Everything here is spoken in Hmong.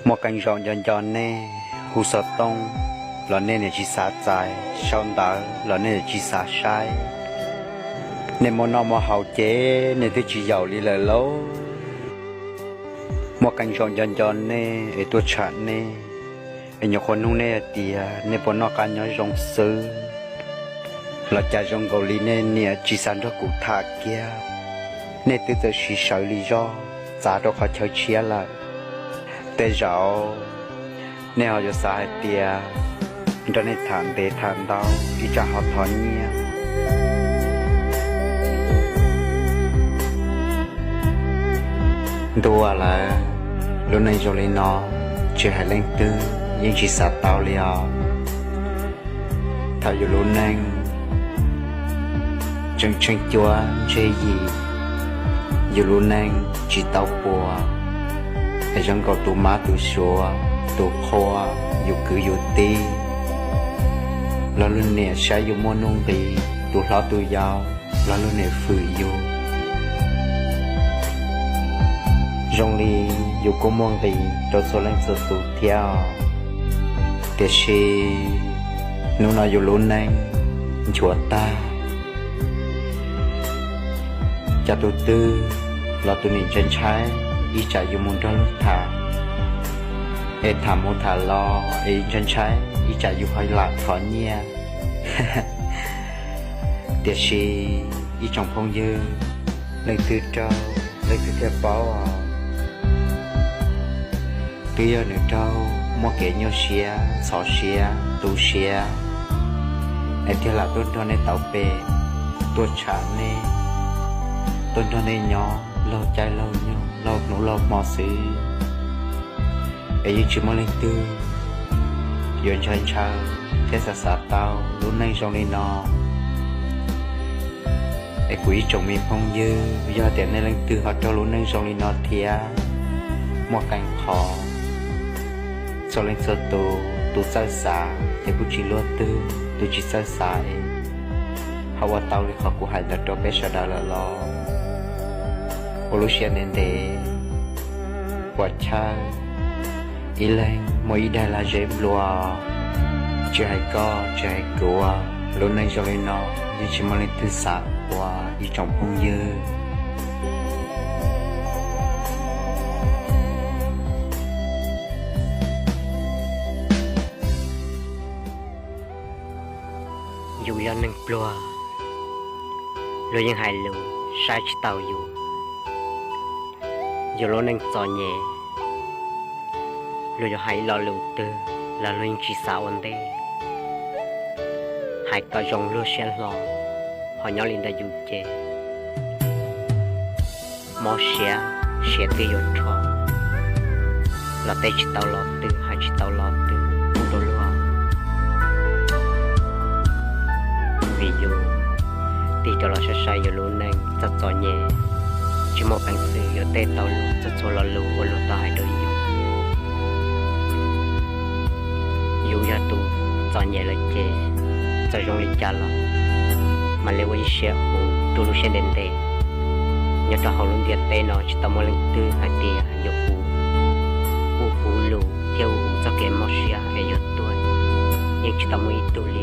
Muaj qee zaus nco nco nej, hu xov tooj los nej niam tsis xav txais, sau ntawv los nej niam tsis xav saib. Nej muaj noj muaj haus ces nej twb tsis yaum li lawm lauj. Muaj qee zaus nco nco nej es tuaj tsham nej, es nyuam qhuav nug nej hais tias nej puas noj qab nyob zoo xwb, los cas zoo nkaus li nej niam tsis xav nrog kuv tham kiag, nej twb txawm siv sawv li zog txav rau qhov chaw tshiab lawm. Tej zaum nej ho yuav xav hais tias nrog nej tham ntev tham ntau ib tsam ho thov nyiaj. Ntuj aw lawm, lub neej zoo li no, tsis hais leej twg yeej tsis xav tau li os. Thaum yus lub neej tseem tsheej cuab ntseg yim, yus lub neej tsis tau puas, es zoo nkaus tus mab tus suav, tus qhua, yus kwv yus tij, los luag niam saib yus muaj nuj nqis, tus hlob tus yau, los luag niam fwm yus. Zoo li yus kuj muaj nqis rau txhua leej txhua tus thiab os. Tiam sis hnub no yus lub neej nchuav tag, cas tus twg los tus niam ntshai ntshai ib tsam yus mus nrog luag tham, es tham mus tham los es ntshai ntshai ib tsam yus ho lam thov nyiaj. Tiam sis ib tsoom phooj ywg, leej twg raug leej twg thiaj paub os. Twb yog nws raug muaj kev nyuaj siab, ntxhov siab, tu siab, es thiaj lam tuaj nrog nej tau pem, tuaj tsham nej, tuaj nrog nej nyob laug caij laug nyoog, laug hnub laug hmo xwb. Es yeej tsis muaj leej twg yuav ntshaw ntshaw thiab xav xav tau lub neej zoo li no. Es kuv ib tsoom me phooj ywg, yog tias nej leej twg ho raug lub neej zoo li no thiab, muaj qee qhov, txhua leej txhua tus, tus txawj xav ces kuj tsis luaj twg, tus tsis txawj xav es ho ua tau li qhov kuv hais ntawd rau peb sawv daws lawm los ua lub siab ntev ntev, puas chawj, ib leeg muaj ib daig lag zeb nplua. Tsis hais koj tsis hais kuv, lub neej zoo li no yeej tsis muaj leej twg xav ua ib tsoom phooj ywg. Yus yog neeg pluag, luag yeej hais lus saib tsis taus yus. Yus lub neej txom nyem, luag yuav hais ib lo lus twg los luag yeej tsis xav ua ntej, hais kom zoo luag siab hlo, ho nyob li ntawd yus ces mob siab, siav twb yuav rho, los teb tsis tau lo twg, hais tsis tau lo twg pub rau luag. Vim yus tig rov los saib saib yus lub neej txom txom nyem, tsis muaj peev xwm yuav teb tau luag txhua txhua lo lus uas luag tau hais rau yus. Yus yog tus txom nyem lawm ces txawm zoo li cas los mam li ua ib siab huv rau lub siab ntev ntev. Nyob rau hauv lub ntiaj teb no tsis tau muaj leej twg hais tias yuav huv, ua huv lus thiab ua huv txoj kev mob siab es yuav tuag, yeej tsis tau muaj ib tug li.